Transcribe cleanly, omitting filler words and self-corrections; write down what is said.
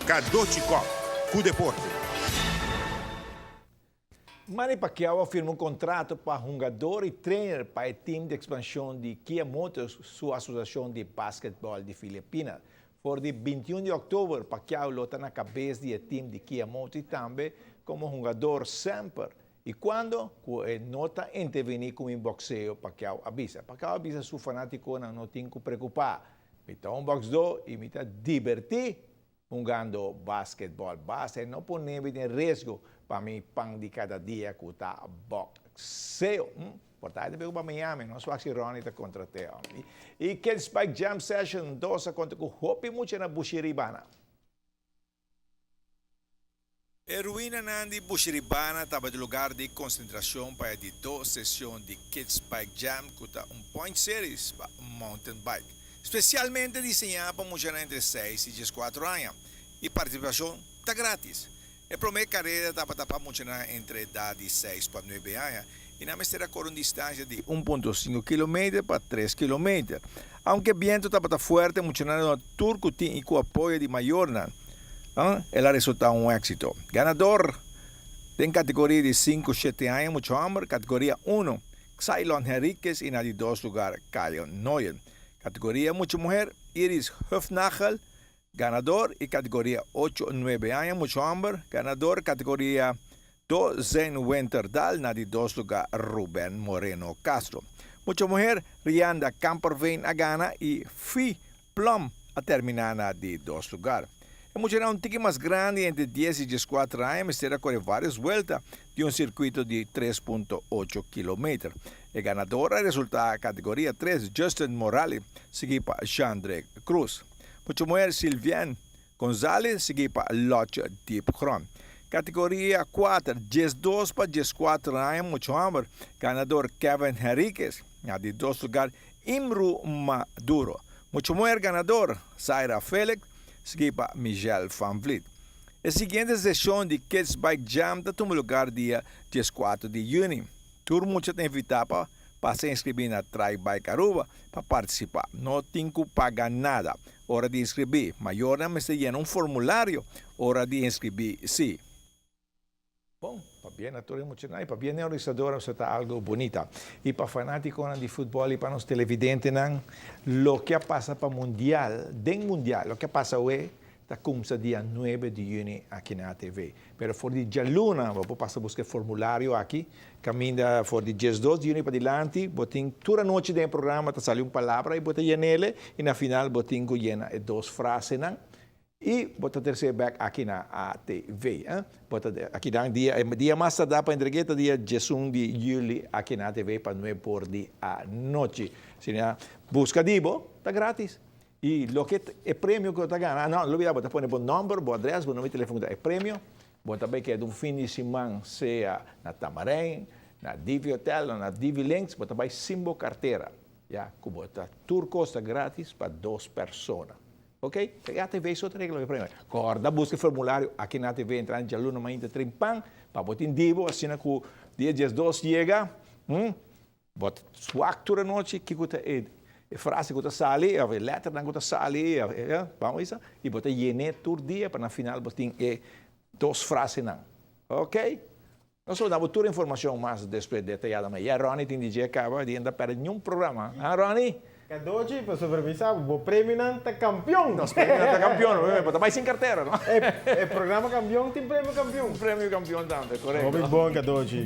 Cadochi Kock, cu deporte. Manny Pacquiao a firma un contrato pa hungador y trainer pa e team di expansion di Kia Motors, su asociacion di basketball di Filipina. For di 21 di october, Pacquiao lo ta na cabes di e team di Kia Motors y tambe como hungador semper y cuando cu e no ta interveni cu un boxeo, Pacquiao a bisa. Pacquiao a bisa su fanaticonan no tin cu preocupa. Mi ta un boxdo y mi ta diverti hungando basketball. Basta e no pone mi den riesgo pa mi pan di cada dia cu ta boxeo. Por ta e pa Miami, no swak si Ronnie ta contrate. Y Kids Bike Jam Session 2 a conta cu hopi mucha na Bushiribana. E ruinanan di Bushiribana tabata lugar di concentracion pa e di dos sesion di Kids Bike Jam cu ta un point series pa mountain bike, specialmente diseña pa muchanan entre 6 y 14 aña y participacion ta gratis. E prome careda tabata pa muchanan entre edad di 6 pa 9 aña y nan mester a core un distancia di 1.5 kilometer pa 3 kilometer. Aunke biento tabata fuerte, muchanan no tur cu tin y cu apoyo di mayornan, el a resulta un exito. Ganador den categoria di 5 7 aña mucha homber, categoria 1, Xylon Henriquez y na di dos lugar Kyle Noyen. Categoria mucha muher, Iris Hufnagel, ganador y categoria 8 9 aña mucha homber, ganador categoria 2 Zen Winterdal, na di dos lugar Ruben Moreno Castro. Mucha muher, Rianda Kamperveen a gana y Fi Plum a termina na di dos lugar. E muchanan un tiki mas grandi entre 10 y 14 aña mester a core varios vuelta di un circuito di 3.8 kilometer. E ganador a resulta categoria 3 Justin Morales, sigui pa Chandre Cruz. Mucha muher Sylviane Gonzalez, sigui pa Lotje Diepgrond. Categoria 4, 12 pa 14 aña mucha homber, ganador Kevin Henriquez. Na di dos lugar Imru Maduro. Mucha muher ganador, Zaira Felix, sigui pa Michelle van Vliet. E siguiente sesion di Kids Bike Jam ta tuma lugar dia 14 di juni. Tur mucha ta invita pa pasa inscribi na Try Bike Aruba pa participa. No tin cu paga nada ora di inscribi. Mayornan mester yena un formulario ora di inscribi si. Bon, pabien na tur e muchanan y pabien na e organisadornan pasobra ta algo bunita. Y pa fanaticonan di futbol y pa nos televidentenan, loke a pasa pa Mundial, den Mundial, loke a pasa awe ta cumsa dia 9 di juni aki na ATV. Pero for di djaluna bo por pasa busca e formulario aki, caminda for di 12 di juni padilanti, bo tin tur anochi den e programa ta sali un palabra y bo ta yenele y na final bo tin cu yena e dos frasenan. Y bo ta tercer bek aki na ATV. Eh? Bo ta aki dan dia, e dia mas tardá pa entregué ta dia 11 di juli aki na ATV pa 9 por di anochi. Asina, busca di bo, ta gratis. Y loke e premio cu bo ta gana, no, lo bira bo ta pone bo nomber, bo adres, bo numero di telefon, e premio, bo ta bay keda un fin di siman sea na Tamarijn, na Divi Hotel o na Divi Links, bo ta bay sin bo cartera. Ya, cu bo ta tur cos ta gratis pa dos persona. Ok, e ATV so ta regla e problema. Corda busca e formulario aki na ATV entra djaluna mainta trimpan pa bo tin dibo asina cu dia 12 yega, bo ta swak tur anochi kico ta e frase cu ta sali of e letternan cu ta sali, vamos bisa, y bo ta yene tur dia pa na final bo tin e dos frasenan. Ok? Nos lo da bo tur informacion mas despues detayadamente. Ya Ronnie tin di dje caba di enta perde niun programa. Ha Ronnie? Cadochi, pasobra mi sa bo premionan ta campeon. Nos premionan ta campeon, bo ta bay sin cartera, no? E programa campeon tin premio campeon. Premio campeon tambe, corecto. Hopi bon, Cadochi.